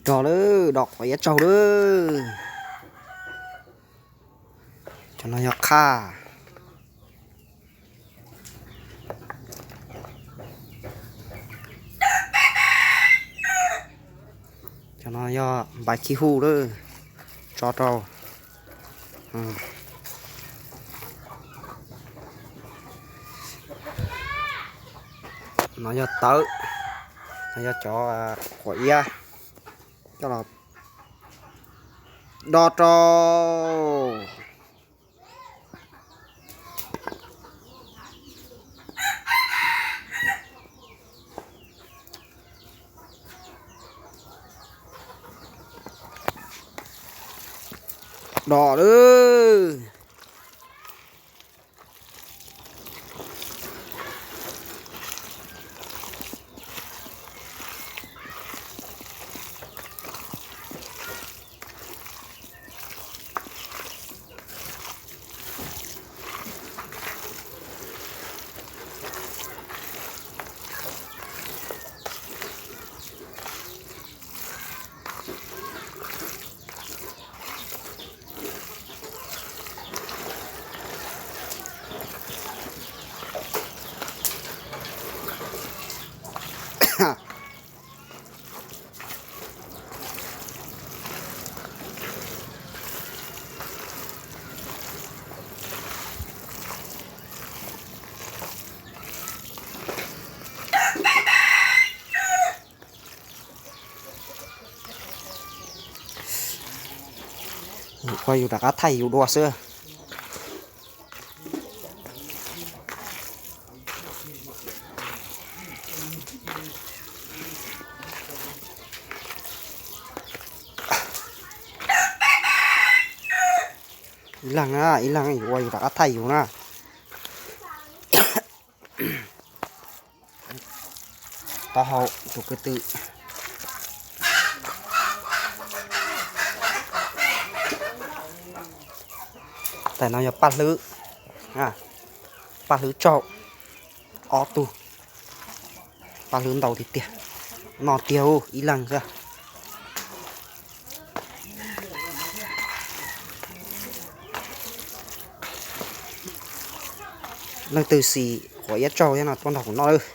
Rog lawm, rog quav iab tsaug lawm. Cov no yog qhaj. Cov no yog npais khib huj lawm, tso rau. No yog tawv, no yog cov quav iab, coj los do rau. Rog lawm. Ua yus rov qab thaij yus dua xwb. Ib leeg na, ib leeg yus ua yus rov qab thaij yus na. Taub hau tus ko tw. Tais no yog paj hlwb, paj hlwb tsaug ob tug, paj hlwb ntau tiag tiag, no tiag ib leeg xwb. Leej twg xis quav iab tsaug thiab no tuaj nrog kuv noj lawm.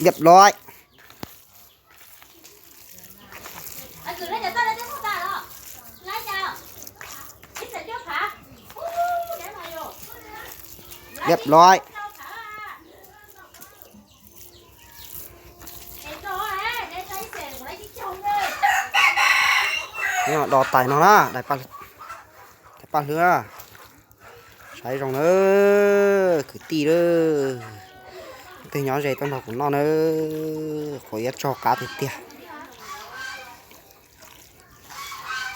Ib loj. Ib loj. Do tais no na, tais paj hlwb na. Saib zoo na, kwv tij lawm, leej twg nyob ze tuaj nrog kuv noj na, quav iab tsaug qab tiag tiag.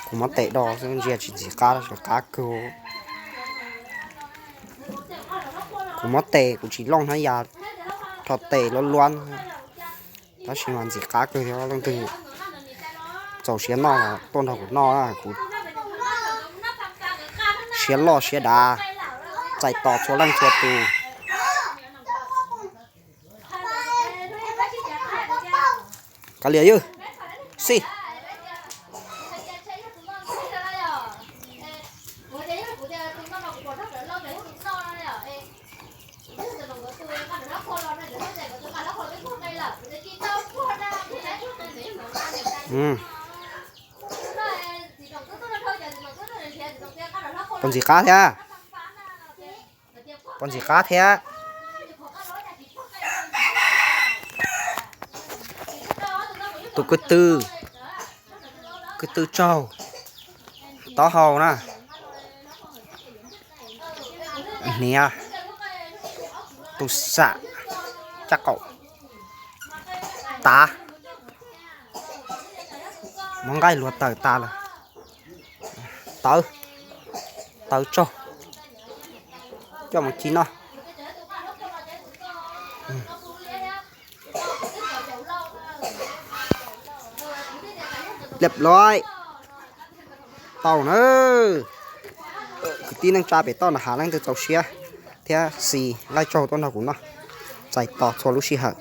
Kuv muab tes do xwb ntsia tsis ntxim qab, qab kawg. Kuv muab tes kuv tsis looj hnab yas, rho tes luab luab, tab sis mas ntxim qab kawg thiab. Leej twg txaus siab noj los tuaj nrog kuv noj, kuv siab loj siab dav, txais tos txhua leej txhua tus. Kav liam yawg, xij. Puas ntxim qab thiab? Puas ntxim qab thiab? Tus ko tw, ko tw tsaug, taub hau na, hniav, tus xam, caj qaum, tav, muab nqaij luag tawm tas lawm. Tawv, tawv tsaug, coj mus ci noj. Liab loi, tau na. Kwv tij neej tsa pem toj nram hav leej twg txaus siab thiab xis nqaij tsaug tuaj nrog kuv noj, txais tos txhua lub sij hawm.